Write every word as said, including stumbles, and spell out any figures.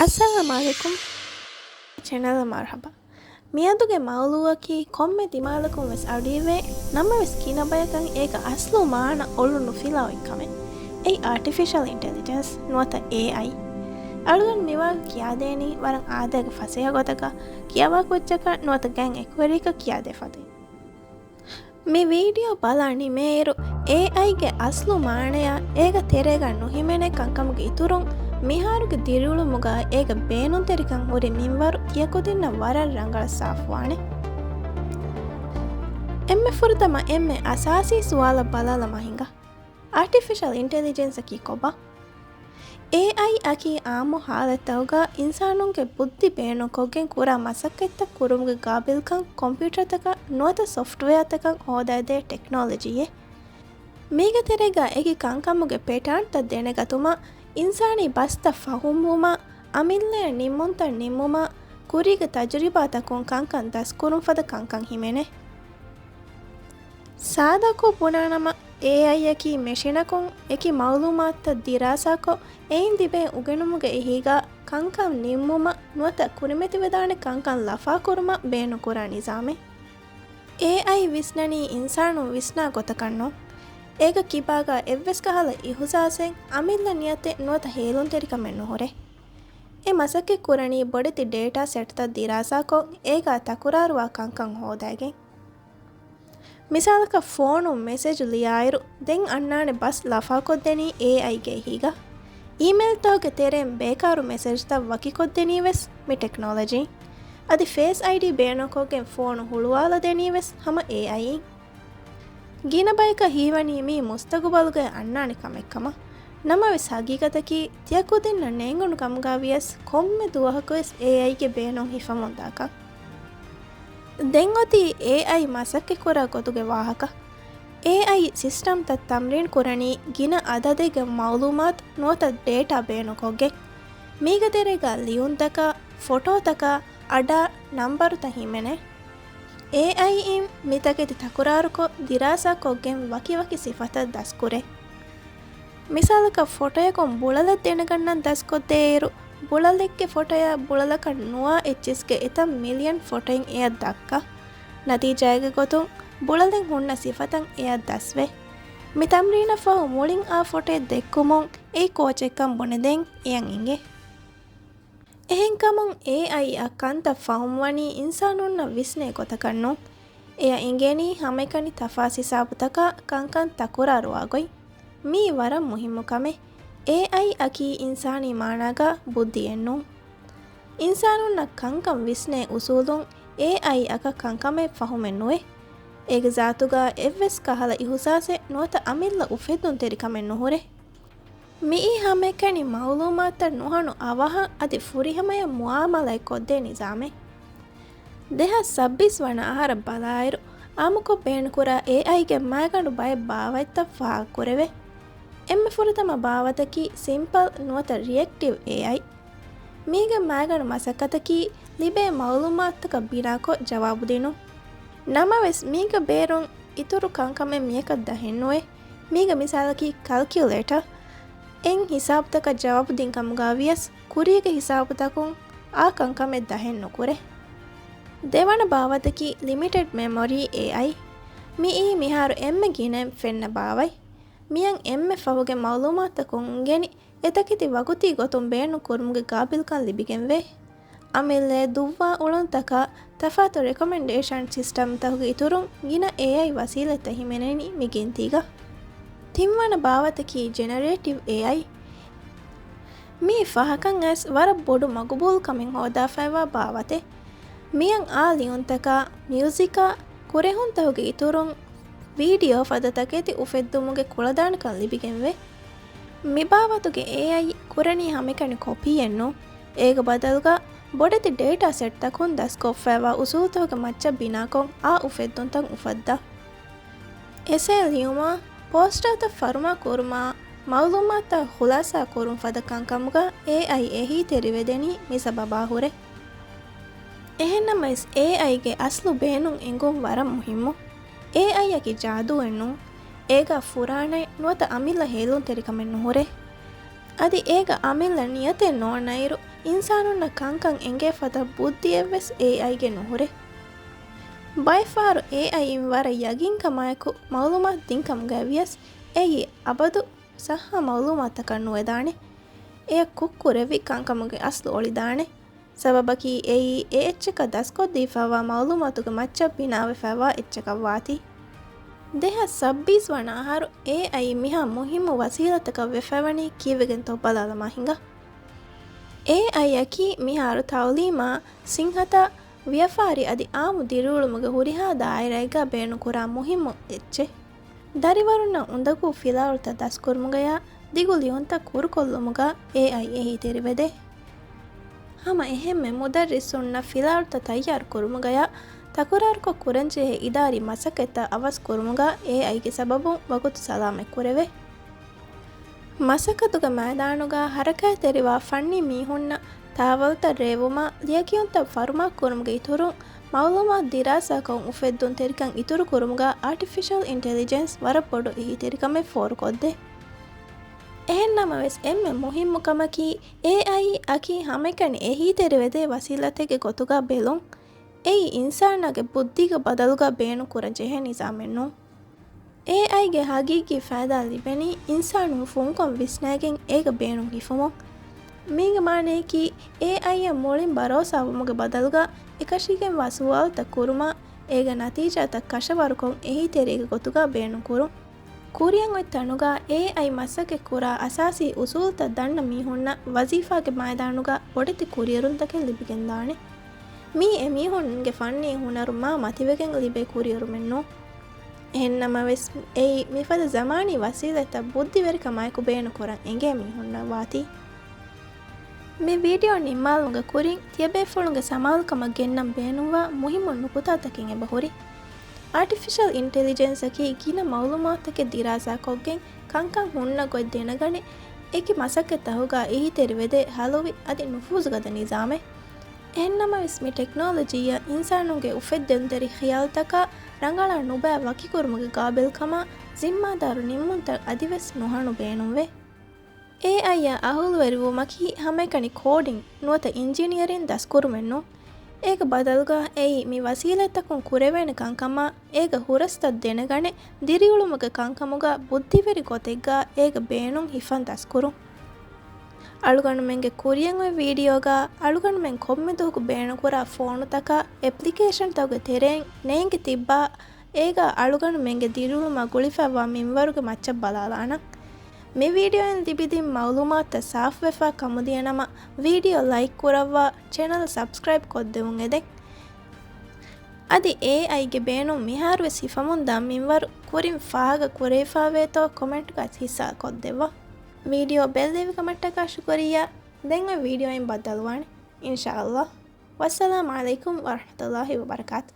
އައްސަލާމު ޢަލައިކުމް. ޗެނަލަށް މަރުޙަބާ. މިއަދުގެ މައުޟޫޢަކީ ކޮންމެ ދިމާލަކުން ވެސް އަޑުއިވޭ، ނަމަވެސް ގިނަ ބަޔަކަށް އޭގެ އަސްލު މާނަ އޮޅު ނުފިލާ އޮތް ކަމެއް. އެއީ އާޓިފިޝަލް އިންޓެލިޖެންސް ނުވަތަ އޭއައި. އަޅުގަނޑު މިވާގޮތް ކިޔާދޭނީ ވަރަށް އާދައިގެ ފަސޭހަ ގޮތަކަށް، ކިޔަވާ ކުއްޖަކަށް ނުވަތަ ގައިން އެކުވެރިއަކަށް ކިޔާދޭ ފަދައިން. މި ވީޑިއޯ ބަލާ ނިމޭއިރު، އޭއައިގެ އަސްލު މާނަޔާ އޭގެ ތެރޭގަ ނުހިމެނޭ ކަންކަމުގެ އިތުރުން، މިހާރުގެ ދިރިއުޅުމުގަ އޭގެ ބޭނުންތެރިކަން ހުރި މިންވަރު ތިޔަކުދިންނަށް ވަރަށް ރަނގަޅަށް ސާފުވާނެ. އެންމެ ފުރަތަމަ އެންމެ އަސާސީ ސުވާލަށް ބަލާލަމާ ހިނގާ. އާޓިފިޝަލް އިންޓެލިޖެންސަކީ ކޮބާ؟ އޭއައި އަކީ އާއްމު ހާލަތްތަކުގަ އިންސާނުންގެ ބުއްދި ބޭނުންކޮށްގެން ކުރާ މަސައްކަތްތައް ކުރުމުގެ ގާބިލްކަން ކޮމްޕިއުޓަރތަކަށް ނުވަތަ ސޮފްޓްވެއާތަކަށް ހޯދާދޭ ޓެކްނޮލޮޖީއެއް. މީގެ ތެރޭގަ އެކި ކަންކަމުގެ ޕެޓާންތައް ދެނެގަތުމަށް، އިންސާނީ ބަސްތައް ފަހުމްވުމަށް، އަމިއްލައަށް ނިންމުންތައް ނިންމުމަށް، ކުރީގެ ތަޖުރިބާތަކުން ކަންކަން ދަސްކުރުން ފަދަ ކަންކަން ހިމެނޭ. ސާދާކޮށް ބުނާނަމަ، އޭއައިއަކީ މެޝިނަކުން އެކި މައުލޫމާތުތައް ދިރާސާކޮށް، އެއިން ލިބޭ އުގެނުމުގެ އެހީގަ ކަންކަން ނިންމުމަށް ނުވަތަ ކުރިމަތިވެދާނެ ކަންކަން ލަފާކުރުމަށް ބޭނުންކުރާ ނިޒާމެއް. އޭއައި ވިސްނަނީ އިންސާނުން ވިސްނާ ގޮތަކަށް ނޫން. އޭގަ ކިބާގަ އެއްވެސް ކަހަލަ އިހުސާސެއް، އަމިއްލަ ނިޔަތެއް ނުވަތަ ހޭލުންތެރިކަމެއް ނުހުރޭ. އެ މަސައްކަތް ކުރަނީ ބޮޑެތި ޑޭޓާ ސެޓްތައް ދިރާސާކޮށް، އޭގަ ތަކުރާރުވާ ކަންކަން ހޯދައިގެން. މިސާލަކަށް، ފޯނުން މެސެޖު ލިޔާއިރު، ދެން އަންނާނެ ބަސް ލަފާކޮށްދެނީ އޭއައިގެ އެހީގަ. އީމެއިލްތަކުގެ ތެރެއިން ބޭކާރު މެސެޖްތައް ވަކިކޮށްދެނީ ވެސް މި ޓެކްނޮލޮޖީން. އަދި ފޭސް އައިޑީ ބޭނުންކޮށްގެން ފޯނު ހުޅުވާލަދެނީ ވެސް ހަމަ އޭއައިއިން. ގިނަ ބަޔަކަށް ހީވަނީ މީ މުސްތަގުބަލުގައި އަންނާނެ ކަމެއްކަމަށް. ނަމަވެސް ހަގީގަތަކީ، ތިޔަކުދިންނަށް ނޭނގުނު ކަމުގަ ވިޔަސް ކޮންމެ ދުވަހަކުވެސް އޭއައިގެ ބޭނުން ހިފަމުންދާކަން. ދެން އޮތީ އޭއައި މަސައްކަތްކުރާ ގޮތުގެ ވާހަކަ. އޭއައި ސިސްޓަމްތައް ތަމްރީން ކުރަނީ ގިނަ އަދަދެއްގެ މައުލޫމާތު ނުވަތަ ޑޭޓާ ބޭނުންކޮށްގެން. މީގެ ތެރޭގަ ލިޔުންތަކާ، ފޮޓޯތަކާ، އަޑާ، ނަންބަރުތައް ހިމެނޭ. އޭއައިއިން މިތަކެތި ތަކުރާރުކޮށް، ދިރާސާކޮށްގެން ވަކިވަކި ސިފަތައް ދަސްކުރޭ. މިސާލަކަށް، ފޮޓޯއަކުން ބުޅަލެއް ދެނެގަންނަން ދަސްކޮށްދޭއިރު، ބުޅަލެއްގެ ފޮޓޯއާ ބުޅަލަކަށް ނުވާ އެއްޗިސްގެ އެތައް މިލިއަން ފޮޓޯއިން އެއަށް ދައްކާ. ނަތީޖާއެއްގެ ގޮތުން، ބުޅަލެއް ހުންނަ ސިފަތައް އެއަށް ދަސްވޭ. މި ތަމްރީނަށްފަހު މުޅިން އާ ފޮޓޯއެއް ދެއްކުމުން އެއީ ކޯޗެއްކަން ބުނެދޭން އެއަށް އިނގޭ. އެހެންކަމުން، އޭއައިއަށް ކަންތައް ފަހުމްވަނީ އިންސާނުންނަށް ވިސްނޭ ގޮތަކަށް ނޫން. އެއަށް އިނގޭނީ ހަމައެކަނި ތަފާސް ހިސާބުތަކާ ކަންކަން ތަކުރާރުވާ ގޮތް. މީ ވަރަށް މުހިއްމު ކަމެއް. އޭއައިއަކީ އިންސާނީ މާނާގަ ބުއްދިއެއް ނޫން. އިންސާނުންނަށް ކަންކަން ވިސްނޭ އުސޫލުން އޭއައިއަކަށް ކަންކަމެއް ފަހުމެއް ނުވޭ. އޭގެ ޒާތުގަ އެއްވެސް ކަހަލަ އިހުސާސެއް ނުވަތަ އަމިއްލަ އުފެއްދުންތެރިކަމެއް ނުހުރޭ. މިއީ ހަމައެކަނި މައުލޫމާތުތައް ނުހަނު އަވަހަށް އަދި ފުރިހަމަޔަށް މުއާމަލާތް ކޮށްދޭ ނިޒާމެއް. ދެހާސް ސައްބީސް ވަނަ އަހަރަށް ބަލާއިރު، އާއްމުކޮށް ބޭނުންކުރާ އޭއައިގެ މައިގަނޑު ބައެއް ބާވަތްތައް ފާހަގަކުރެވޭ. އެންމެ ފުރަތަމަ ބާވަތަކީ ސިމްޕަލް ނުވަތަ ރިއެކްޓިވް އޭއައި. މީގެ މައިގަނޑު މަސައްކަތަކީ ލިބޭ މައުލޫމާތުތަކަށް ބިނާކޮށް ޖަވާބު ދިނުން. ނަމަވެސް، މީގެ ބޭރުން އިތުރު ކަންކަމެއް މިއަކަށް ދަހެއް ނުވޭ. މީގެ މިސާލަކީ ކަލްކިއުލޭޓަރ. އެއް ހިސާބުތަކަށް ޖަވާބު ދިން ކަމުގަ ވިޔަސް، ކުރީގެ ހިސާބުތަކުން އާ ކަންކަމެއް ދަހެއް ނުކުރޭ. ދެވަނަ ބާވަތަކީ ލިމިޓެޑް މެމޮރީ އޭއައި. މިއީ މިހާރު އެންމެ ގިނައިން ފެންނަ ބާވަތް. މިއަށް އެންމެ ފަހުގެ މައުލޫމާތުތަކުން އިނގެނީ އެތަކެތި ވަގުތީ ގޮތުން ބޭނުން ކުރުމުގެ ގާބިލްކަން ލިބިގެންވޭ. އަމިއްލައަށް ދުއްވާ އުޅުންތަކާ ތަފާތު ރެކޮމެންޑޭޝަން ސިސްޓަމްތަކުގެ އިތުރުން ގިނަ އޭއައި ވަސީލަތްތައް ހިމެނެނީ މި ގިންތީގަ. ތިންވަނަ ބާވަތަކީ ޖެނަރޭޓިވް އޭއައި. މީ ފަހަކަށް އައިސް ވަރަށް ބޮޑު މަގުބޫލުކަމެއް ހޯދާފައިވާ ބާވަތެއް. މިއަށް އާ ލިޔުންތަކާ، މިއުޒިކާ، ކުރެހުންތަކުގެ އިތުރުން ވީޑިއޯ ފަދަ ތަކެތި އުފެއްދުމުގެ ކުޅަދާނަކަން ލިބިގެންވޭ. މިބާވަތުގެ އޭއައި ކުރަނީ ހަމައެކަނި ކޮޕީއެއް ނޫން. އޭގެ ބަދަލުގަ ބޮޑެތި ޑޭޓާ ސެޓްތަކުން ދަސްކޮށްފައިވާ އުސޫލުތަކުގެ މައްޗަށް ބިނާކޮށް އާ އުފެއްދުންތައް އުފައްދާ. އެސޭ ލިޔުމާ، ޕޯސްޓާތައް ފަރުމާ ކުރުމާ، މައުލޫމާތުތައް ޚުލާސާ ކުރުން ފަދަ ކަންކަމުގަ އޭއައި އެހީތެރިވެދެނީ މި ސަބަބާ ހުރެ. އެހެންނަމަވެސް، އޭއައިގެ އަސްލު ބޭނުން އެނގުން ވަރަށް މުހިއްމު. އޭއައިއަކީ ޖާދޫއެއް ނޫން. އޭގަ ފުރާނައެއް ނުވަތަ އަމިއްލަ ހޭލުންތެރިކަމެއް ނުހުރޭ. އަދި އޭގަ އަމިއްލަ ނިޔަތެއް ނޯންނައިރު، އިންސާނުންނަށް ކަންކަން އެނގޭ ފަދަ ބުއްދިއެއްވެސް އޭއައިގެ ނުހުރޭ. ބައެއްފަހަރު އޭއައިއިން ވަރަށް ޔަގީންކަމާއެކު މައުލޫމާތު ދިންކަމުގައި ވިޔަސް، އެއީ އަބަދު ސައްހަ މައުލޫމާތަކަށް ނުވެދާނެ. އެޔަށް ކުށް ކުރެވި ކަންކަމުގެ އަސްލު އޮޅިދާނެ. ސަބަބަކީ އެއީ އެ އެއްޗަކަށް ދަސްކޮށްދީފައިވާ މައުލޫމާތުގެ މައްޗަށް ބިނާވެފައިވާ އެއްޗަކަށް ވާތީ. ދެހާސް ސައްބީސް ވަނަ އަހަރު އޭއައި މިހާ މުހިއްމު ވަސީލަތަކަށް ވެފައިވަނީ ކީއްވެގެންތޯ ބަލާލަމާ ހިނގާ. އޭއައިއަކީ މިހާރު ތައުލީމާ، ސިންހަތާ، ވިޔަފާރި އަދި އާއްމު ދިރިއުޅުމުގެ ހުރިހާ ދާއިރާއެއްގަ ބޭނުންކުރާ މުހިއްމު އެއްޗެއް. ދަރިވަރުންނަށް އުނދަގޫ ފިލާވަޅުތައް ދަސްކުރުމުގަޔާ ދިގު ލިޔުންތައް ކުރުކޮށްލުމުގަ އޭއައި އެހީތެރިވެދޭ. ހަމަ އެހެންމެ މުދައްރިސުންނަށް ފިލާވަޅުތައް ތައްޔާރު ކުރުމުގަޔާ ތަކުރާރުކޮށް ކުރަންޖެހޭ އިދާރީ މަސައްކަތްތައް އަވަސް ކުރުމުގަ އޭއައިގެ ސަބަބުން ވަގުތު ސަލާމަތް ކުރެވޭ. މަސައްކަތުގެ މައިދާނުގަ ހަރަކާތްތެރިވާ ފަންނީ މީހުންނަށް ތާވަލުތައް ރޭވުމާ، ލިޔެކިޔުންތައް ފަރުމާ ކުރުމުގެ އިތުރުން، މައުލޫމާތު ދިރާސާކޮށް އުފެއްދުންތެރިކަން އިތުރުކުރުމުގަ އާޓިފިޝަލް އިންޓެލިޖެންސް ވަރަށް ބޮޑު އެހީތެރިކަމެއް ފޯރުކޮށްދޭ. އެހެންނަމަވެސް، އެންމެ މުހިއްމު ކަމަކީ، އޭއައި އަކީ ހަމައެކަނި އެހީތެރިވެދޭ ވަސީލަތެއްގެ ގޮތުގަ ބެލުން. އެއީ އިންސާނާގެ ބުއްދީގެ ބަދަލުގަ ބޭނުން ކުރަން ޖެހޭ ނިޒާމެއް ނޫން. އޭއައިގެ ހަގީގީ ފައިދާ ލިބެނީ އިންސާނުން ފުންކޮށް ވިސްނައިގެން އޭގަ ބޭނުން ހިފުމުން. މީގެ މާނަޔަކީ، އޭއައިއަށް މުޅިން ބަރޯސާވުމުގެ ބަދަލުގަ އެކަށީގެންވާ ސުވާލުތައް ކުރުމާ، އޭގެ ނަތީޖާތައް ކަށަވަރުކޮށް އެހީތެރިއެއްގެ ގޮތުގަ ބޭނުން ކުރުން. ކުރިއަށް އޮތް ތަނުގަ އޭއައި މަސައްކަތް ކުރާ އަސާސީ އުސޫލުތައް ދަންނަ މީހުންނަށް ވަޒީފާގެ މައިދާނުގަ ބޮޑެތި ކުރިއެރުންތަކެއް ލިބިގެންދާނެ. މީ އެމީހުންގެ ފަންނީ ހުނަރު މާ މަތިވެގެން ލިބޭ ކުރިއެރުމެއް ނޫން. އެހެންނަމަވެސް، އެއީ މިފަދަ ޒަމާނީ ވަސީލަތްތައް ބުއްދިވެރިކަމާއެކު ބޭނުންކުރަން އެނގޭ މީހުންނަށް ވާތީ. މި ވީޑިއޯ ނިންމާލުމުގެ ކުރިން، ތިޔަބޭފުޅުންގެ ސަމާލުކަމަށް ގެންނަން ބޭނުންވާ މުހިއްމު ނުކުތާތަކެއް އެބަހުރި. އާޓިފިޝަލް އިންޓެލިޖެންސަކީ ގިނަ މައުލޫމާތުތަކެއް ދިރާސާކޮށްގެން ކަންކަން ހުންނަ ގޮތް ދެނެގަނެ، އެކި މަސައްކަތްތަކުގަ އެހީތެރިވެދޭ ހަލުވި އަދި ނުފޫޒުގަދަ ނިޒާމެއް. އެހެންނަމަވެސް، މި ޓެކްނޮލޮޖީއަށް އިންސާނުންގެ އުފެއްދުންތެރި ޚިޔާލުތަކާ ރަނގަޅަށް ނުބައި ވަކިކުރުމުގެ ގާބިލްކަމާ ޒިންމާދާރު ނިންމުންތައް އަދިވެސް ނުހަނު ބޭނުންވޭ. އޭއައިއަށް އަހުލުވެރިވުމަކީ ހަމައެކަނި ކޯޑިން ނުވަތަ އިންޖިނިއަރިން ދަސްކުރުމެއް ނޫން. އޭގެ ބަދަލުގަ އެއީ މި ވަސީލަތްތަކުން ކުރެވޭނެ ކަންކަމާ އޭގަ ހުރަސްތައް ދެނެގަނެ، ދިރިއުޅުމުގެ ކަންކަމުގަ ބުއްދިވެރި ގޮތެއްގަ އޭގެ ބޭނުން ހިފަން ދަސްކުރުން. އަޅުގަނޑުމެންގެ ކުރިއަށް އޮތް ވީޑިއޯގަ އަޅުގަނޑުމެން ކޮންމެ ދުވަހަކު ބޭނުންކުރާ ފޯނުތަކާ އެޕްލިކޭޝަންތަކުގެ ތެރެއިން ނޭނގި ތިއްބާ، އޭގަ އަޅުގަނޑުމެންގެ ދިރިއުޅުމާ ގުޅިފައިވާ މިންވަރުގެ މައްޗަށް ބަލާލާނަން. މި ވީޑިއޯއިން ލިބިދިން މައުލޫމާތުތައް ސާފުވެފަ ކަމުދިޔަ ނަމަ، ވީޑިއޯ ލައިކް ކުރައްވާ، ޗެނަލް ސަބްސްކްރައިބް ކޮށްދެވުން އެދެން. އަދި އޭއައިގެ ބޭނުން މިހާރުވެސް ހިފަމުންދާ މިންވަރު ކުރިން ފާހަގަ ކުރެވިފައިވޭތޯ ކޮމެންޓުގަ ހިއްސާ ކޮށްދެއްވާ. ވީޑިއޯ ބެއްލެވި ކަމަށްޓަކާ ޝުކުރިއްޔާ. ދެން އޮތް ވީޑިއޯއިން ބައްދަލުވާނެ. އިންޝާﷲ. ވައްސަލާމް ޢަލައިކުމް ވަރަޙްމަތުﷲ ވަބަރަކާތު.